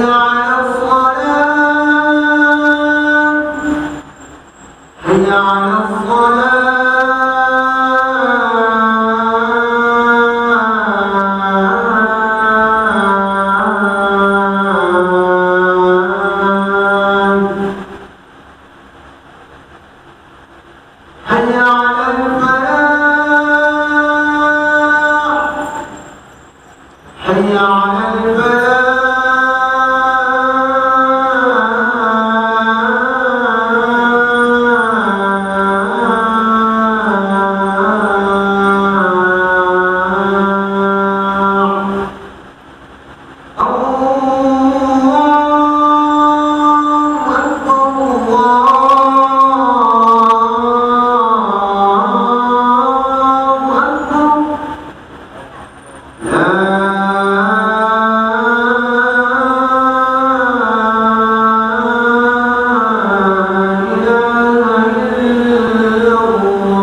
حي على الصلاة، حي على الصلاة، حي على الفلاح، حي على الفلاح. الله أكبر، الله أكبر، لا إله إلا الله.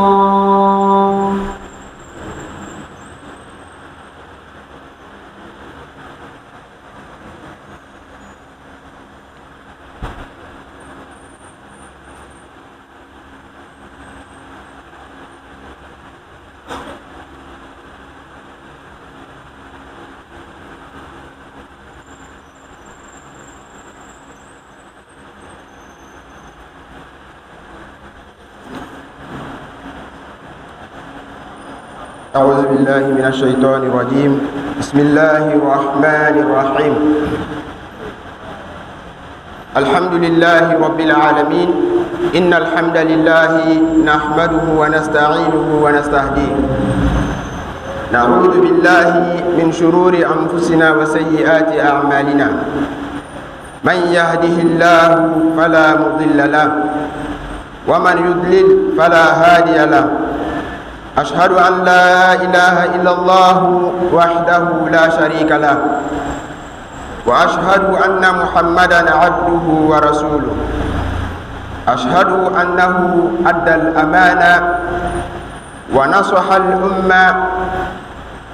أعوذ بالله من الشيطان الرجيم. بسم الله الرحمن الرحيم. الحمد لله رب العالمين. إن الحمد لله نحمده ونستعينه ونستهديه. نعوذ بالله من شرور أنفسنا وسيئات أعمالنا. من يهده الله فلا مضل له، ومن يضلل فلا هادي له. أشهد أن لا إله إلا الله وحده لا شريك له، وأشهد أن محمدا عبده ورسوله. أشهد أنه أدى الأمانة ونصح الأمة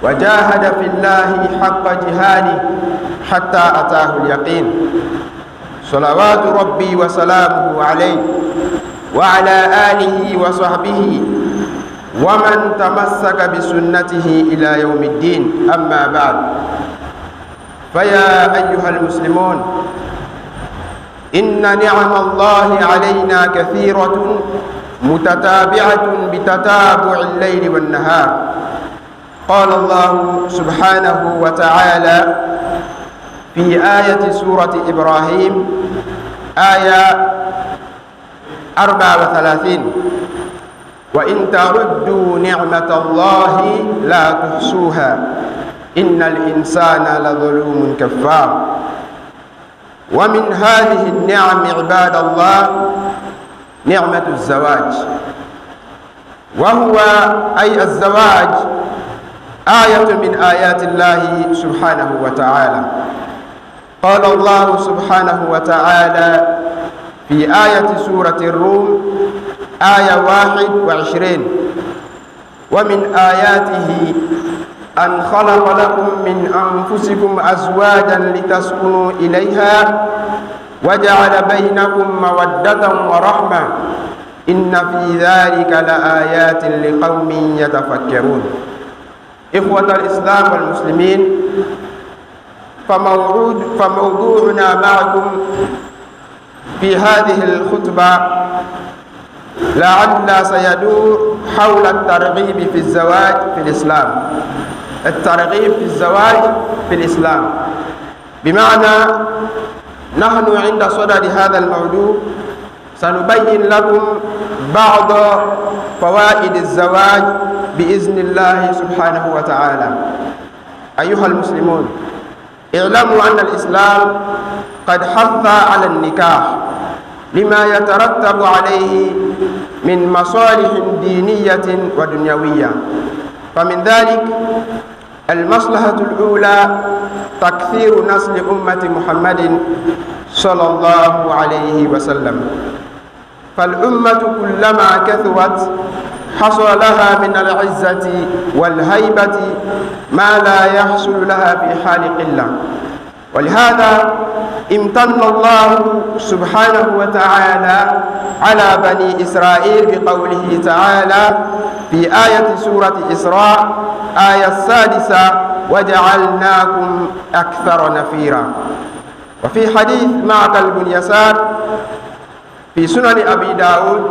وجاهد في الله حق جهاده حتى أتاه اليقين. صلوات ربي وسلامه عليه وعلى آله وصحبه ومن تمسك بسنته إلى يوم الدين. أما بعد، فيا أيها المسلمون، إن نعم الله علينا كثيرة متتابعة بتتابع الليل والنهار. قال الله سبحانه وتعالى في آية سورة إبراهيم آية 34: وإن تعدوا نعمة الله لا تحصوها إن الإنسان لظلوم كفار. ومن هذه النعم عباد الله نعمة الزواج، وهو أي الزواج آية من آيات الله سبحانه وتعالى. قال الله سبحانه وتعالى في آية سورة الروم آية 21: ومن آياته أن خلق لكم من أنفسكم أزواجا لتسكنوا إليها وجعل بينكم مودة ورحمة إن في ذلك لآيات لقوم يتفكرون. إخوة الإسلام والمسلمين، فموضوعنا معكم في هذه الخطبة لعل سيدور حول الترغيب في الزواج في الإسلام. الترغيب في الزواج في الإسلام، بمعنى نحن عند صدد هذا الموضوع سنبين لكم بعض فوائد الزواج بإذن الله سبحانه وتعالى. أيها المسلمون، اعلموا أن الإسلام قد حث على النكاح لما يترتب عليه من مصالح دينية ودنيوية. فمن ذلك المصلحة الأولى تكثير نسل أمة محمد صلى الله عليه وسلم. فالأمة كلما كثرت حصل لها من العزة والهيبة ما لا يحصل لها في حال قلة. ولهذا امتن الله سبحانه وتعالى على بني إسرائيل بقوله تعالى في آية سورة إسراء آية السادسة: وجعلناكم أكثر نفيرا. وفي حديث معقل بن يسار في سنن أبي داود،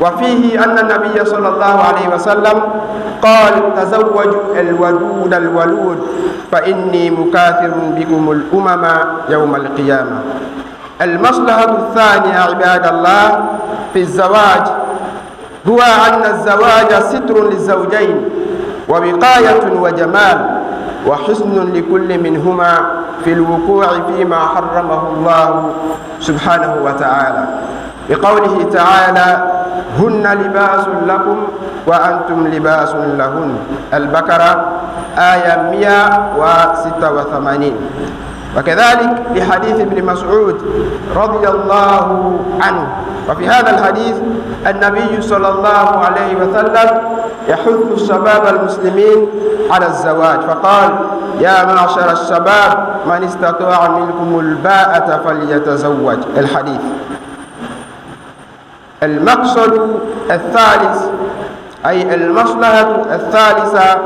وفيه أن النبي صلى الله عليه وسلم قال: تزوجوا الودود الولود، فإني مكاثر بكم الأمم يوم القيامة. المصلحة الثانية عباد الله في الزواج هو أن الزواج ستر للزوجين ووقاية وجمال وحسن لكل منهما في الوقوع فيما حرمه الله سبحانه وتعالى، بقوله تعالى: هن لباس لكم وأنتم لباس لهن، البقرة آية 186. وكذلك لحديث ابن مسعود رضي الله عنه، وفي هذا الحديث النبي صلى الله عليه وسلم يحث الشباب المسلمين على الزواج، فقال: يا معشر الشباب، من استطاع منكم الباءة فليتزوج، الحديث. المقصد الثالث، أي المصلحة الثالثة،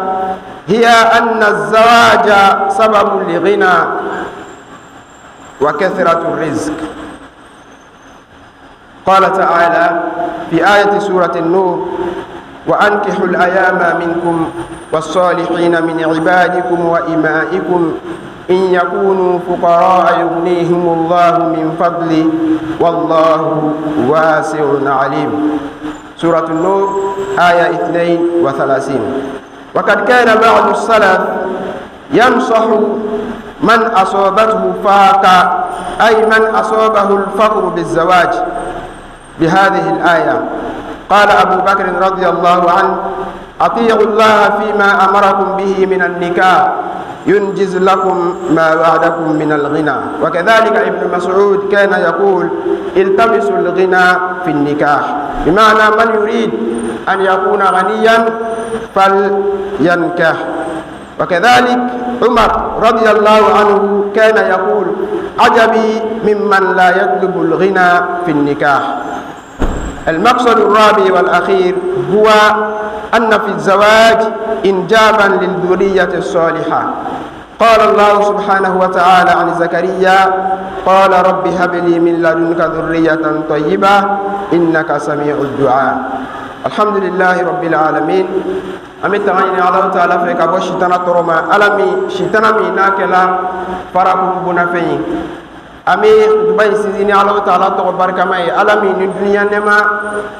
هي أن الزواج سبب لغنى وكثرة الرزق. قال تعالى في آية سورة النور: وأنكحوا الأيامى منكم والصالحين من عبادكم وإمائكم إن يكونوا فقراء يغنيهم الله من فضله والله واسع عليم، سورة النور آية 32. وقد كان بعض السلف ينصح من أصابته فاقة، أي من أصابه الفقر، بالزواج بهذه الآية. قال أبو بكر رضي الله عنه: أطيعوا الله فيما أمركم به من النكاح ينجز لكم ما وعدكم من الغنى. وكذلك ابن مسعود كان يقول: التمسوا الغنى في النكاح، بمعنى من يريد أن يكون غنيا فلينكح. وكذلك عمر رضي الله عنه كان يقول: عجبي ممن لا يطلب الغنى في النكاح. المقصد الرابع والأخير هو أن في الزواج إنجابا للذرية الصالحة. قال الله سبحانه وتعالى عن زكريا: قال رب هب لي من لدنك ذرية طيبة إنك سميع الدعاء. الحمد لله رب العالمين. An bɛ tanga ɲini Alahu taala fɛ ka bɔ sitana tɔɔrɔ ma, Ala min sitana min n'a kɛla farakuru bonnafɛn ye. An bɛ kutuba in sinsin ni Alahu taala tɔgɔ barikama ye, Ala min ni duniya nɛma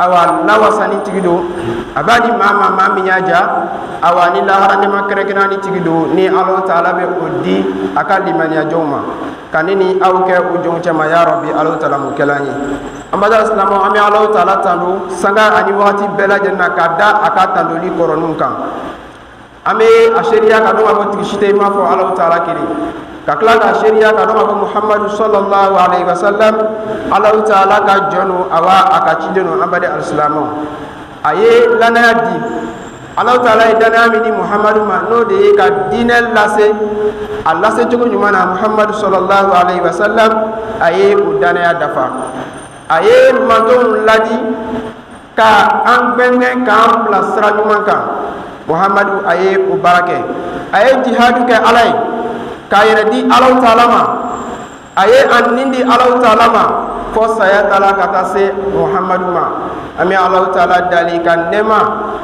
awa lawasani tigi don, a b'a di maa ma maa min y'a ja, awa ni lahara nɛma kɛrɛnkɛrɛnni tigi don, ni Alahu taala bɛ o di a ka limaniya jɔnw ma, ka ne ni aw kɛ o jɔnw cɛma. Ya rabi, Alahu taala mun kɛla an ye. An bada silamɛw, an bɛ Alahu taala tando sanga ani wagati bɛɛ lajɛlen na ka da a ka tandoli kɔrɔninw kan. An bɛ a seereya ka dɔn k'a fɔ tigi si tɛ i m'a fɔ Alahu taala kelen, ka tila k'a seereya ka dɔn k'a fɔ Muhamadu sallallahu alaihi wa sallam, Alahu taala ka jɔn don, awa a ka ciden don. An baden alisilamɛw, a ye lanaya di, Alahu taala ye danaya min di Muhamadu ma, n'o de ye ka diinɛ lase a lase cogo ɲuman na, Muhamadu sallallahu alaihi wa sallam a ye o danaya dafa. A ye mantonw ladi ka an gbɛngbɛn k'an bila sira ɲuman kan, Muhamadu a ye o baara kɛ. A ye jihadu kɛ Ala ye k'a yɛrɛ di Alahu taala ma, a ye a nin di Alahu taala ma fɔ saya taala ka taa se Muhamadu ma. An bɛ Alahu taala dali ka nɛɛma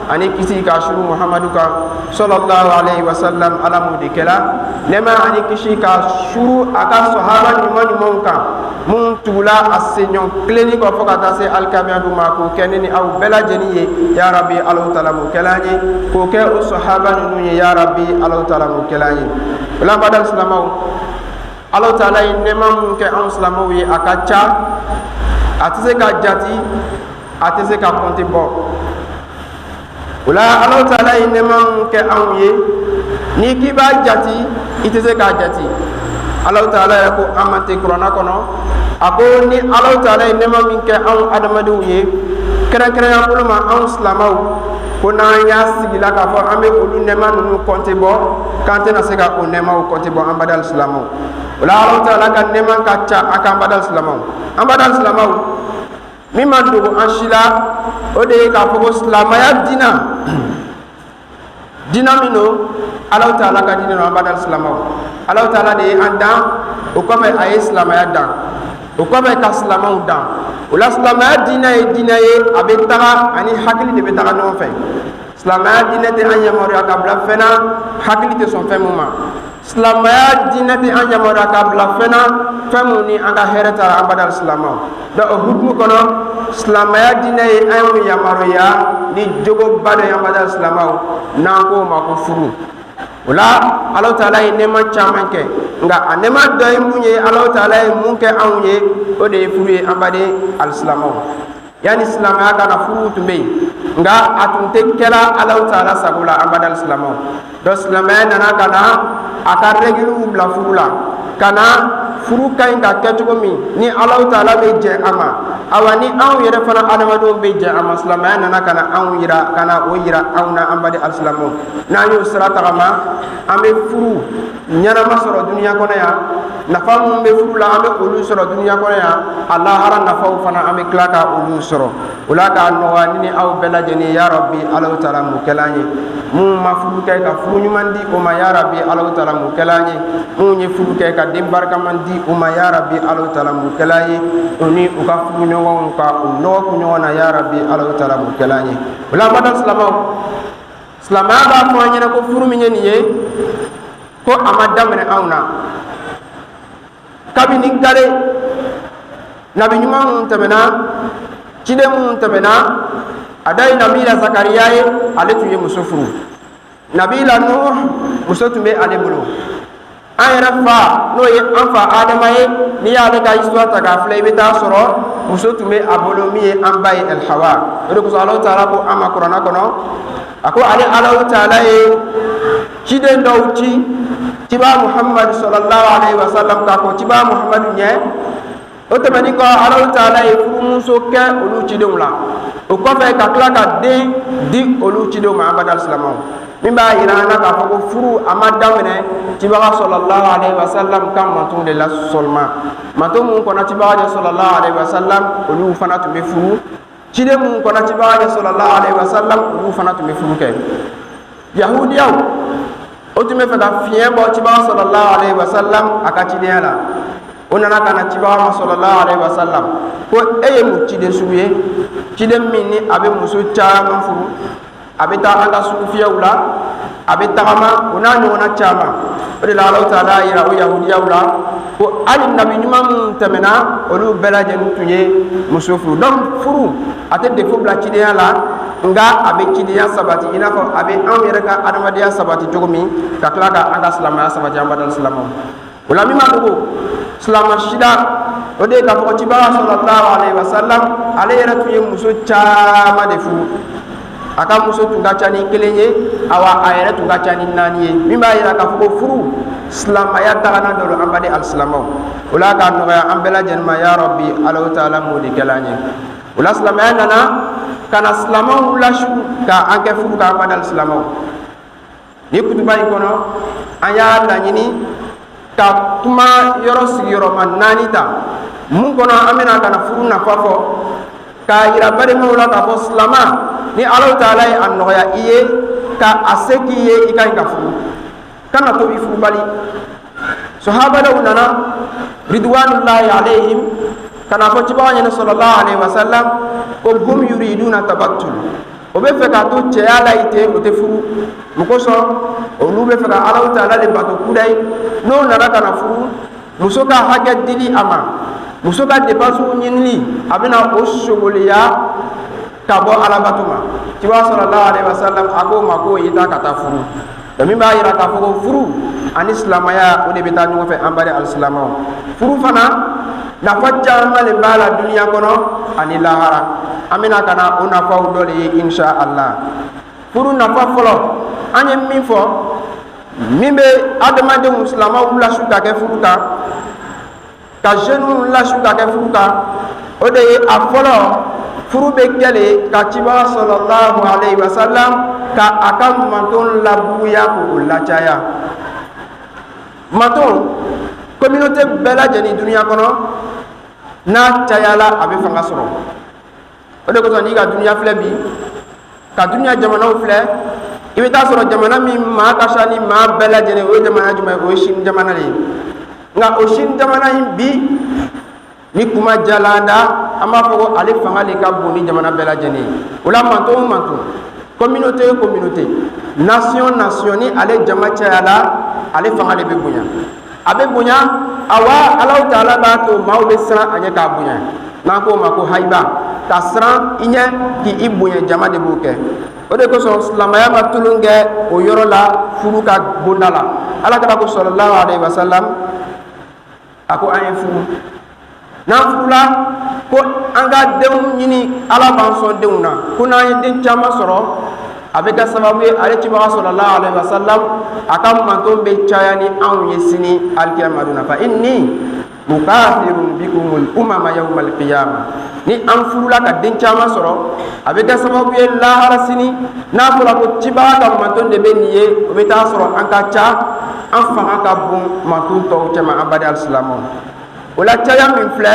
ani kisi ka suru Muhamadu kan sallallahu alaihi wasallam. Ala m'o de kɛla nɛɛma ani kisi ka suru a ka sahaba ɲuman ɲumanw kan, mun tugula a senɲɔgɔn tilenni kɔ fo ka taa se alikamiya dun ma, k'o kɛ ne ni aw bɛɛ lajɛlen ye. Ya rabi, Alahu taala m'o kɛla an ye, k'o kɛ o sahaba ninnu ye. Ya rabi, Alahu taala m'o kɛla an ye. O la, an baden silamɛw, Alahu taala ye nɛɛma mun kɛ anw silamɛw ye, a ka ca, a tɛ se ka jati, a tɛ se ka kɔnte bɔ. O la, Alahu taala ye nɛɛma mun kɛ anw ye, n'i k'i b'a jati, i tɛ se k'a jati. Alahu taala yɛrɛ ko an ma ten kuranna kɔnɔ, a ko ni Alahu taala ye nɛɛma min kɛ anw adamadenw ye, Kɛrɛnkɛrɛnya bolo ma, anw silamɛw ko n'an y'a sigila k'a fɔ an bɛ olu nɛɛma ninnu kɔnte bɔ, k'an tɛna se ka o nɛɛmaw kɔnte bɔ, an baden silamɛw. O la, Alahu taala ka nɛɛma ka ca a kan, an baden silamɛw. An baden silamɛw, min ma dogo an si la, o de ye k'a fɔ ko silamɛya diina, diina min don, Alahu taala ka diinɛ don. An baden silamɛw, Alahu taala de ye an dan, o kɔfɛ a ye silamɛya dan, o kɔfɛ ka silamɛw dan. O la, silamɛya diinɛ ye diinɛ ye, a bɛ taga ani hakili de bɛ taga ɲɔgɔn fɛ. Silamɛya diinɛ tɛ an yamaruya ka bila fɛn na hakili tɛ sɔn fɛn mun ma. Silamɛya diinɛ tɛ an yamaruya ka bila fɛn na, fɛn mun ni an ka hɛrɛ t'a la, an baden silamɛw. Donc o hukumu kɔnɔ, silamɛya diinɛ ye anw yamaruya ni jogoba dɔ ye, an baden silamɛw, n'an k'o ma ko furu. O la, Alahu taala ye nɛɛma caman kɛ, nka a nɛɛma dɔ ye mun ye? Alahu taala ye mun kɛ anw ye, o de ye furu ye, an baden alisilamɛw. Yanni silamɛya ka na, furu tun bɛ yen, nka a tun tɛ kɛla Alahu taala sago la, an baden silamɛw. Donc silamɛya nana ka na a ka règles bila furu la, ka na furu ka ɲi ka kɛ cogo min ni Alahu taala bɛ jɛn a ma, awa ni anw yɛrɛ fana adamadenw bɛ jɛn a ma. Silamɛya nana ka na anw yira, ka na o yira anw na, an baden alisilamɛw. N'an y'o sira tagama, an bɛ furu ɲɛnama sɔrɔ duniya kɔnɔ yan. Nafa minnu bɛ furu la, an bɛ olu sɔrɔ duniya kɔnɔ yan. A lahara nafaw fana, an bɛ tila ka olu sɔrɔ. O la, k'a nɔgɔya ni aw bɛɛ lajɛlen, ya rabi, Alahu taala mun kɛla an ye. Minnu ma furu kɛ, ka furu ɲuman di o ma, ya rabi, Alahu taala mun kɛla an ye. Minnu ye furu kɛ, ka den barikaman di u ma, ya rabi, Alahu taala mun kɛla an ye. U ni u ka furu ɲɔgɔnw ka u nɔgɔ kun ɲɔgɔn na, ya rabi, Alahu taala mun kɛla an ye. O la, baden silamɛw, silamɛya b'a fɔ an ɲɛna ko furu min ye nin ye, ko a ma daminɛ anw na. Kabini gale nabi ɲuman minnu tɛmɛna, ciden minnu tɛmɛna, a da ye nabila Zakariya ye, ale tun ye muso furu. Nabila Nuh, muso tun bɛ ale bolo. An yɛrɛ fa, n'o ye an fa Adama ye, n'i y'ale ka histoire ta k'a filɛ, i bɛ taa sɔrɔ muso tun bɛ a bolo, min ye an ba ye Alhawa. O de kosɔn Alahu taala ko an ma kuranna kɔnɔ, a ko ale Alahu taala ye ciden dɔw ci ciba Muhammadu sallallahu alaihi wa sallam k'a kɔn ciba Muhammadu ɲɛ. O tɛmɛnin kɔ, Alahu taala ye furumuso kɛ olu cidenw la, o kɔfɛ ka tila ka den di olu cidenw ma. An baden silamɛw, min b'a yira an na k'a fɔ ko furu a ma daminɛ cibaga sallallahu alaihi wa sallam ka mantonw de la seulement. Manton minnu kɔnna cibaga ɲɛ sallallahu alaihi wa sallam, olu fana tun bɛ furu. Ciden minnu kɔnna cibaga ɲɛ sallallahu alaihi wa sallam, olu fana tun bɛ furu kɛ. Yahudiyaw, o tun bɛ fɛ ka fiɲɛ bɔ cibaga sallallahu alaihi wa sallam a ka cidenya la. O nana ka na cibaga ma sallallahu alaihi wa sallam ko e ye mun ciden sugu ye, ciden min ni a bɛ muso caman furu, a bɛ taa an ka sugufiyɛw la, a bɛ tagama, o n'a ɲɔgɔnna caman. O de la, Alahu taala y'a yira o yahudiyaw la ko hali nabi ɲuman minnu tɛmɛna, olu bɛɛ lajɛlen tun ye muso furu. Donc furu a tɛ défaut bila cidenya la, nka a bɛ cidenya sabati, i n'a fɔ a bɛ anw yɛrɛ ka adamadenya sabati cogo min, ka tila ka an ka silamɛya sabati, an baden silamɛw. O la, min ma dogo silamɛ si la, o de ye k'a fɔ cibaga sallallahu alaihi wa sallam, ale yɛrɛ tun ye muso caman de furu. A ka muso tun ka ca ni kelen ye, awa a yɛrɛ tun ka ca ni naani ye, min b'a yira k'a fɔ ko furu, silamɛya tagana dɔ don, an baden alisilamɛw. O la, k'a nɔgɔya an bɛɛ lajɛlen ma, ya rabi, Alahu taala m'o de kɛla an ye. O la, silamɛya nana ka na silamɛw lasu ka an kɛ furu kan, an baden alisilamɛw. Ni kutuba in kɔnɔ, an y'a laɲini ka kuma yɔrɔ sigiyɔrɔma naani ta mun kɔnɔ, an bɛna ka na furu nafa fɔ, k'a yira balimaw la k'a fɔ silama ni Alahu taala ye a nɔgɔya i ye, ka a se k'i ye, i ka ɲi ka furu, kana to i furubali. Sahaba dɔw nana ridwanullahi alayhim ka na fɔ cibaga ɲɛna sallallahu alaihi wasallam ko hum yuriduna tabattul, o bɛ fɛ ka to cɛya la i ten, o tɛ furu. Mun kosɔn? Olu bɛ fɛ ka Alahu taala de bato kudayi. N'o nana ka na furu, muso ka hakɛ dili a ma, muso ka dépense ɲinili, a bɛna o sogoliya ka bɔ alabato ma. Ciba sallallahu alaihi wasallam a k'o ma k'o y'i ta ka taa furu. Donc min b'a yira k'a fɔ ko furu ani silamɛya, o de bɛ taa ɲɔgɔn fɛ, an baden alisilamɛw. Furu fana nafa caman de b'a la duniya kɔnɔ ani lahara. An bɛna ka na o nafaw dɔ de ye insha Allah. Furu nafa fɔlɔ, an ye min fɔ, min bɛ adamadenw silamɛw lasu ka kɛ furu kan, ka jeunes lasu ka kɛ furu kan, o de ye a fɔlɔ. Furu bɛ kɛ le ka cibaga sallallahu alayhi wa sallam ka a ka manton labuguya, k'o lacaya. Manton, communauté bɛɛ lajɛlen duniya kɔnɔ, n'a cayala, a bɛ fanga sɔrɔ. O de kosɔn, n'i ka duniya filɛ bi, ka duniya jamanaw filɛ, i bɛ taa sɔrɔ jamana min maa ka ca ni maa bɛɛ lajɛlen, o ye jamana jumɛn ye? O ye Sini jamana de ye. Nka o Sini jamana in bi, ni kuma jalan da, an b'a fɔ ko ale fanga de ka bon ni jamana bɛɛ lajɛlen ye. O la, manton o manton, communauté o communauté, nation nation, ni ale jama cayala, ale fanga de bɛ bonya, a bɛ bonya. Awa, Alahu Taala b'a to maaw bɛ siran a ɲɛ k'a bonya, n'an k'o ma ko hayiba, ka siran i ɲɛ k'i bonya, jama de b'o kɛ. O de kosɔn silamɛya ma tulon kɛ o yɔrɔ la. Furu ka bonda la, Ala kira ko sallallahu alaihi wasallam, a ko an ye furu, n'an furula, ko an ka denw ɲini, Ala b'an sɔn denw na, ko n'an ye den caman sɔrɔ, a bɛ kɛ sababu ye ale cibaga sallallahu alaihi wasallam a ka manton bɛ caya ni anw ye sini alikiyama don na. Fa inni mukathirun bikumul umama yawmal qiyama. Ni an furula ka den caman sɔrɔ, a bɛ kɛ sababu ye lahara sini, n'a fɔra ko cibaga ka manton de bɛ nin ye, o bɛ taa sɔrɔ an ka ca, an fanga ka bon manton tɔw cɛma. An baden alisilamɛw, o la, caya min filɛ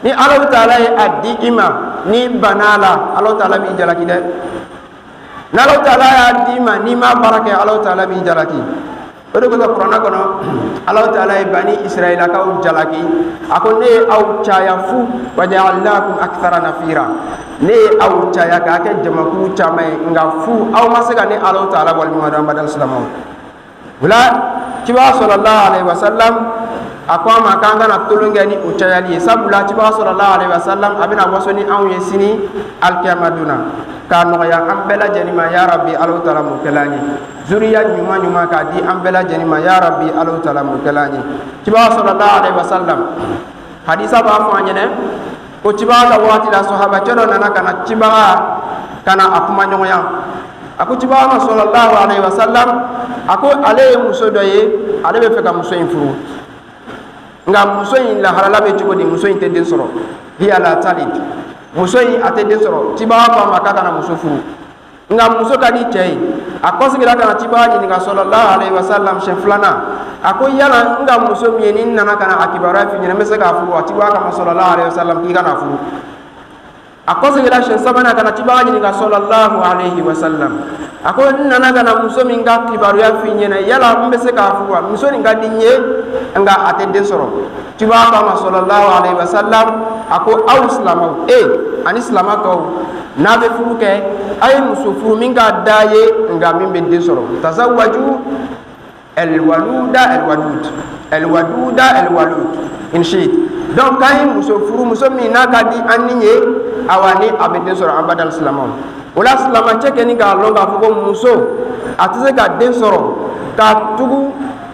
ni Alahu Taala ye a di i ma, n'i banna a la, Alahu Taala b'i jalaki dɛ. N'Alahu Taala y'a di i ma, n'i m'a baara kɛ, Alahu Taala b'i jalaki. O de kosɔn, Kuranɛ kɔnɔ, Alahu Taala ye Bani Israilakaw jalaki. A ko: ne ye aw caya fu, waja'alnakum akthara nafira, ne ye aw caya k'a kɛ jamakulu caman ye, nka fu, aw ma se ka ne Alahu Taala waleɲuman dɔn. An baden silamɛw, o la, cibaga sallallahu alaihi wasallam a ko an ma k'an kana tolon kɛ ni o cayali ye, sabula cibaga sallallahu alaihi wasallam a bɛna waso ni anw ye sini alikiyama don na. K'a nɔgɔya an bɛɛ lajɛlen ma, ya Rabi, Alahu Taala m'o kɛla an ye. Zuriya ɲuman ɲuman k'a di an bɛɛ lajɛlen ma, ya Rabi, Alahu Taala m'o kɛla an ye. Cibaga sallallahu alaihi wasallam, hadisa b'a fɔ an ɲɛnɛ ko cibaga ka waati la, sahaba cɛ dɔ nana ka na cibaga ka na a kuma ɲɔgɔnya. A ko cibaga ma sallallahu alaihi wasallam, a ko ale ye muso dɔ ye, ale bɛ fɛ ka muso in furu, nka muso in lahalala bɛ cogo di? Muso in tɛ den sɔrɔ, hiya la talid, muso in a tɛ den sɔrɔ. Cibaga ko a ma k'a kana muso furu, nka muso ka di cɛ ye. A kɔsegira ka na cibaga ɲininka sallallahu alaihi wasallam siɲɛ filanan. A ko: yala n ka muso min ye, ni n nana ka na a kibaruya f'i ɲɛna, n bɛ se k'a furu wa? Cibaga k'a ma sallallahu alaihi wasallam k'i kana furu. A kɔsegira siɲɛ sabanan ka na cibaga ɲininka sallallahu alaihi wasallam. A ko: n nana ka na muso min ka kibaruya f'i ɲɛna, yala n bɛ se k'a furu wa? Muso nin ka di n ye, nka a tɛ den sɔrɔ. Cibaga k'a ma sallallahu alaihi wasallam, a ko aw silamɛw e ani silamɛ tɔw, n'a bɛ furu kɛ, a ye muso furu min ka d'a ye, nka min bɛ den sɔrɔ. Tazawwaju alwaluda alwadud, alwaduda alwalud in shit. Donc k'an ye muso furu, muso min n'a ka di an ni ye, awa ni a bɛ den sɔrɔ. An badal silamɛw, o la, silamɛcɛ kɛ ni k'a lɔn k'a fɔ ko muso a tɛ se ka den sɔrɔ, k'a tugu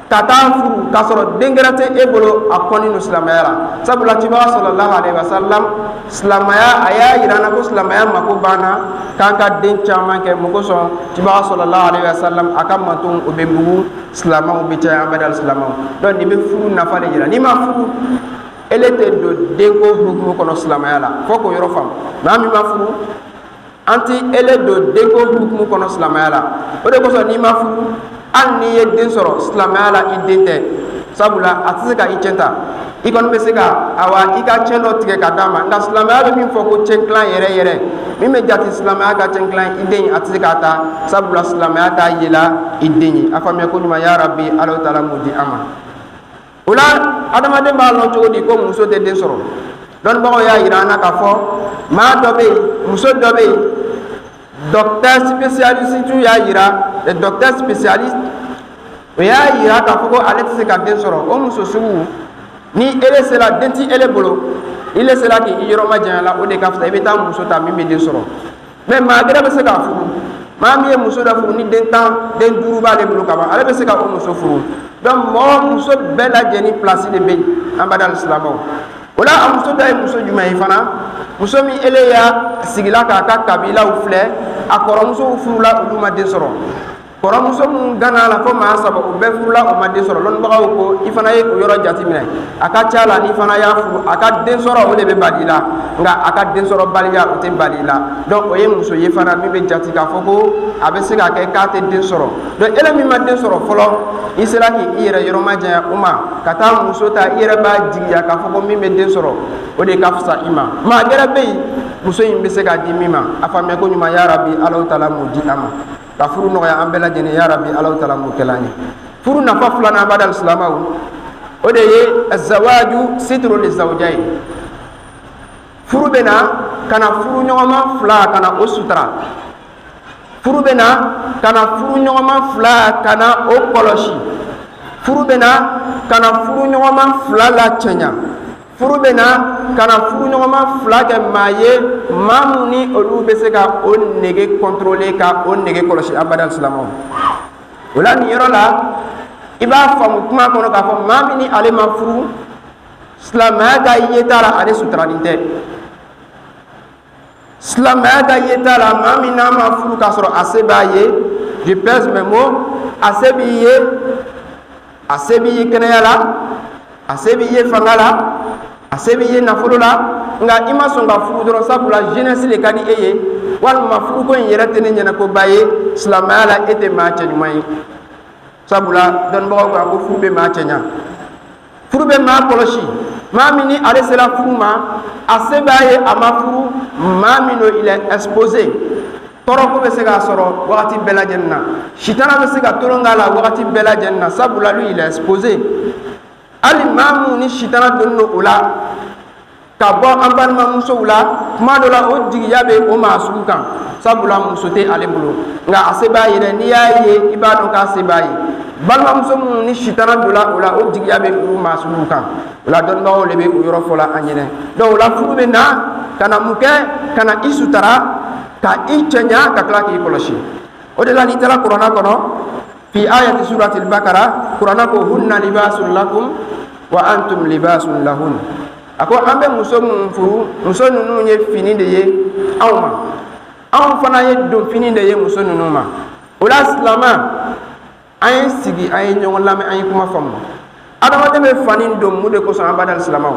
ka taa furu k'a sɔrɔ den gɛrɛ tɛ e bolo, a kɔni don silamɛya la. Sabula cibaga sallallahu alaihi wasallam, silamɛya a y'a yira an na ko silamɛya mako banna k'an ka den caman kɛ. Mun kosɔn? Cibaga sallallahu alaihi wasallam a ka mantonw o bɛ bugu, silamɛw bɛ caya. An bɛ silamɛw, donc nin bɛ furu nafa de yira. N'i ma furu, ele tɛ don denko hukumu kɔnɔ silamɛya la, fo k'o yɔrɔ faamu. Maa min ma furu, an ti ele don denko hukumu kɔnɔ silamɛya la. O de kosɔn, n'i ma furu, hali n'i ye den sɔrɔ silamɛya la, i den tɛ, sabula a tɛ se ka i cɛn ta. I kɔni bɛ se ka, awa, i ka cɛn dɔ tigɛ ka d'a ma, nka silamɛya bɛ min fɔ ko cɛn tilan yɛrɛ yɛrɛ, min bɛ jate silamɛya ka cɛn tilan, i den a tɛ se k'a ta, sabula silamɛya t'a yela i den ye. A faamuya ko ɲuman, ya Rabi, Alahu Taala m'o di an ma. O la, adamaden b'a lɔn cogo di ko muso tɛ den sɔrɔ? Dɔnnibagaw y'a yira an na k'a fɔ maa dɔ bɛ yen, muso dɔ bɛ yen, docteur spécialiste y'a yira, les docteurs spécialistes o y'a yira k'a fɔ ko ale tɛ se ka den sɔrɔ. O muso sugu, ni ele sera, den ti ele bolo, ile sera k'i yɔrɔ majanya la, o de ka fisa. I bɛ taa muso ta min bɛ den sɔrɔ. Mais maa gɛrɛ bɛ se k'a furu. Maa min ye muso dɔ furu ni den 10, den 5 b'ale bolo ka ban, ale bɛ se ka o muso furu. Donc mɔgɔ muso bɛɛ lajɛlen place de bɛ yen. An b'a da silamɛw o la. A muso dɔ ye muso jumɛn ye fana? Muso min ele y'a sigila k'a ka kabilaw filɛ, a kɔrɔmusow furula, olu ma den sɔrɔ. Kɔrɔmuso mun gana la fo maa saba, o bɛɛ furula, o ma den sɔrɔ. Lɔnnibagaw ko i fana ye o yɔrɔ jateminɛ, a ka ca la n'i fana y'a furu, a ka den sɔrɔ o de bɛ bali la, nka a ka den sɔrɔ baliya o tɛ bali la. Donc o ye muso ye fana min bɛ jate k'a fɔ ko a bɛ se ka kɛ k'a tɛ den sɔrɔ. Donc ele min ma den sɔrɔ fɔlɔ, i sera k'i yɛrɛ yɔrɔ majanya o ma ka taa muso ta, i yɛrɛ b'a jigiya k'a fɔ ko min bɛ den sɔrɔ, o de ka fisa i ma. Maa gɛrɛ bɛ yen muso in bɛ se k'a di min ma. A faamuya ko ɲuman, ya rabi, Alahu taala m'o di an ma ka furu nɔgɔya an bɛɛ lajɛlen. Ya rabi, Alahu taala m'o kɛla an ye. Furu nafa filanan, abadal silamaw, o de ye azawaju sitru li zawjayn. Furu bɛ na ka na furu ɲɔgɔnma fila ka na o sutura. Furu bɛ na ka na furu ɲɔgɔnma fila ka na o kɔlɔsi. Furu bɛ na ka na furu ɲɔgɔnma fila la cɛɲa. Furu bɛ na ka na furu ɲɔgɔnma fila kɛ maa ye, maa mun ni olu bɛ se ka o nege contrôler, ka o nege kɔlɔsi. Abada silamɛw, o la nin yɔrɔ la, i b'a faamu kuma kɔnɔ k'a fɔ maa min ni ale ma furu, silamɛya ka yeta la, ale suturalen tɛ. Silamɛya ka yeta la, maa min n'a ma furu k'a sɔrɔ a se b'a ye, je pèse mes mots, a se b'i ye, a se b'i ye kɛnɛya la, a se b'i ye fanga la, a se b'i ye nafolo la, nka i ma sɔn ka furu dɔrɔn sabula jeunesse de ka di e ye, walima furuko in yɛrɛ tɛ ne ɲɛnakoba ye, silamɛya la e tɛ maa cɛɲuman ye. Sabula dɔnnibagaw ko furu bɛ maa cɛɲa, furu bɛ maa kɔlɔsi. Maa min ni ale sera furu ma, a se b'a ye, a ma furu, maa min don, il est exposé. Tɔɔrɔko bɛ se k'a sɔrɔ wagati bɛɛ lajɛlen na, sitana bɛ se ka tolon k'a la wagati bɛɛ lajɛlen na, sabula lui, il est exposé. Hali maa mun ni sitana donnen don o la ka bɔ an balimamusow la, kuma dɔ la o jigiya bɛ o maa sugu kan, sabula muso tɛ ale bolo, nka a se b'a ye dɛ. N'i y'a ye, i b'a dɔn k'a se b'a ye. Balimamuso minnu ni sitana donna o la, o jigiya bɛ olu maa sugu kan. O la dɔnnibagaw de bɛ o yɔrɔ fɔ la an ɲɛnɛ. Donc o la furu bɛ na ka na mun kɛ? Ka na i sutara, ka i cɛɲa, ka tila k'i kɔlɔsi. O de la n'i taara kuranna kɔnɔ, fi ayati surati al-Bakara, kuranna ko hunna libasun lakum wa antum libasun lahun. A ko an bɛ muso minnu furu, muso ninnu ye fini de ye anw ma, anw fana ye donfini de ye muso ninnu ma. O la silama, an ye sigi, an ye ɲɔgɔn lamɛn, an ye kuma faamu. Adamaden bɛ fani don mun de kosɔn? An b'a silamaw,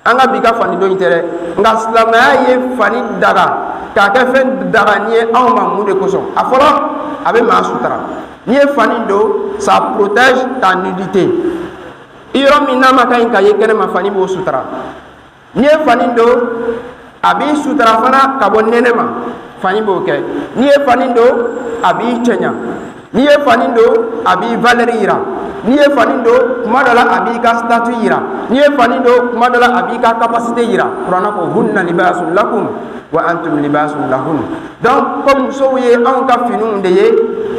an ka bi ka fani don in tɛ dɛ, nka silamɛya ye fani daga k'a kɛ fɛn daga ni ye anw ma mun de kosɔn? A fɔlɔ, a bɛ maa sutura. N'i ye fani don, ça protège ta nudité. I yɔrɔ min n'a ma ka ɲi ka ye kɛnɛma, fani b'o sutura. N'i ye fani don, a b'i sutura fana ka bɔ nɛnɛ ma, fani b'o kɛ. N'i ye fani don, a b'i cɛɲa. N'i ye fani don, a b'i valeur yira. N'i ye fani don, kuma dɔ la a b'i ka statut yira. N'i ye fani don, kuma dɔ la a b'i ka capacité yira. Kuranna ko hunna libasun lakum wa antum libasun lahun. Donc ko musow ye anw ka finiw de ye,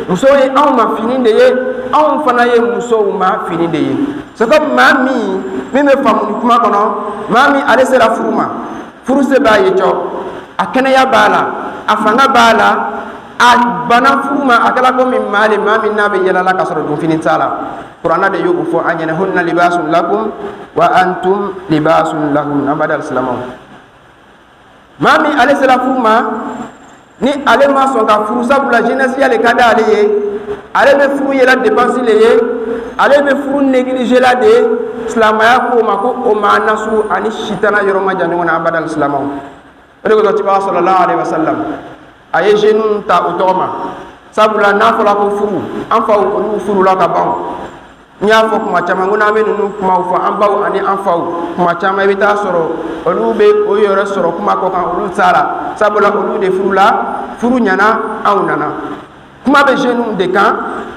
musow ye anw ma fini de ye, anw fana ye musow ma fini de ye. C'est comme maa min bɛ faamu ni kuma kɔnɔ, maa min ale sera furu ma, furu se b'a ye cɔ, a kɛnɛya b'a la, a fanga b'a la, a banna furu ma, a kɛla komi maa le maa min n'a bɛ yɛlɛ la k'a sɔrɔ donfini t'a la. Kuranna de y'o fɔ an ɲɛna: hunna libasun lakum wa antum libasun lahun. An b'a da silamɛw, maa min ale sera furu ma, ni ale ma sɔn ka furu sabula jeunesse le ka d'ale ye, ale bɛ furu yɛrɛ dépense le ye, ale bɛ furu négliger la de ye, silamɛya ko ma ko o maa nasugu ani sitana yɔrɔ ma jan ɲɔgɔn na. An b'a da silamɛw, o de kosɔn cibaga sallallahu alaihi wasallam a ye jeunes ta o tɔgɔ ma, sabula n'a fɔra ko furu, an faw olu furula ka ban. N y'a fɔ kuma caman ko n'an bɛ ninnu kumaw fɔ an baw ani an faw, kuma caman i bɛ taa sɔrɔ olu bɛ o yɛrɛ sɔrɔ kuma kɔ kan, olu t'a la, sabula olu de furula, furu ɲɛna, anw nana. Kuma bɛ jeunes de kan.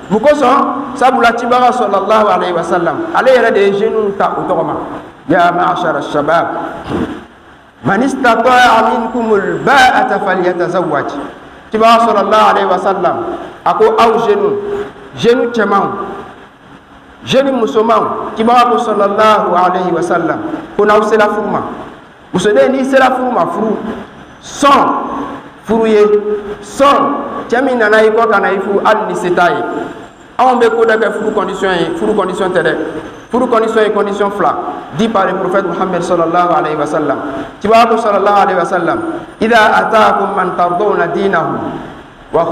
Mun kosɔn? Sabula cibaga sallallahu alaihi wasallam, ale yɛrɛ de ye jeunes ta o tɔgɔ ma: ya ma'ashara shabab, man istata'a minkumul ba'ata falyatazawwaj. Cibaga sallallahu alaihi wasallam a ko aw jeunes, jeunes cɛmanw, jeune musomanw, cibaga ko sallallahu alaihi wasallam ko n'aw sera furu ma, musoden, n'i sera furu ma, furu sɔn furu ye, sɔn cɛ min nana i kɔ ka na i furu, hali ni se t'a ye. Anw bɛ ko dɔ kɛ furu condition ye, furu condition tɛ dɛ. Furu condition ye condition fila dit par le prophète Muhammad sallallahu alaihi wasallam. Cibaga ko sallallahu alaihi wasallam: idha ataakum man tardawna dinahu wa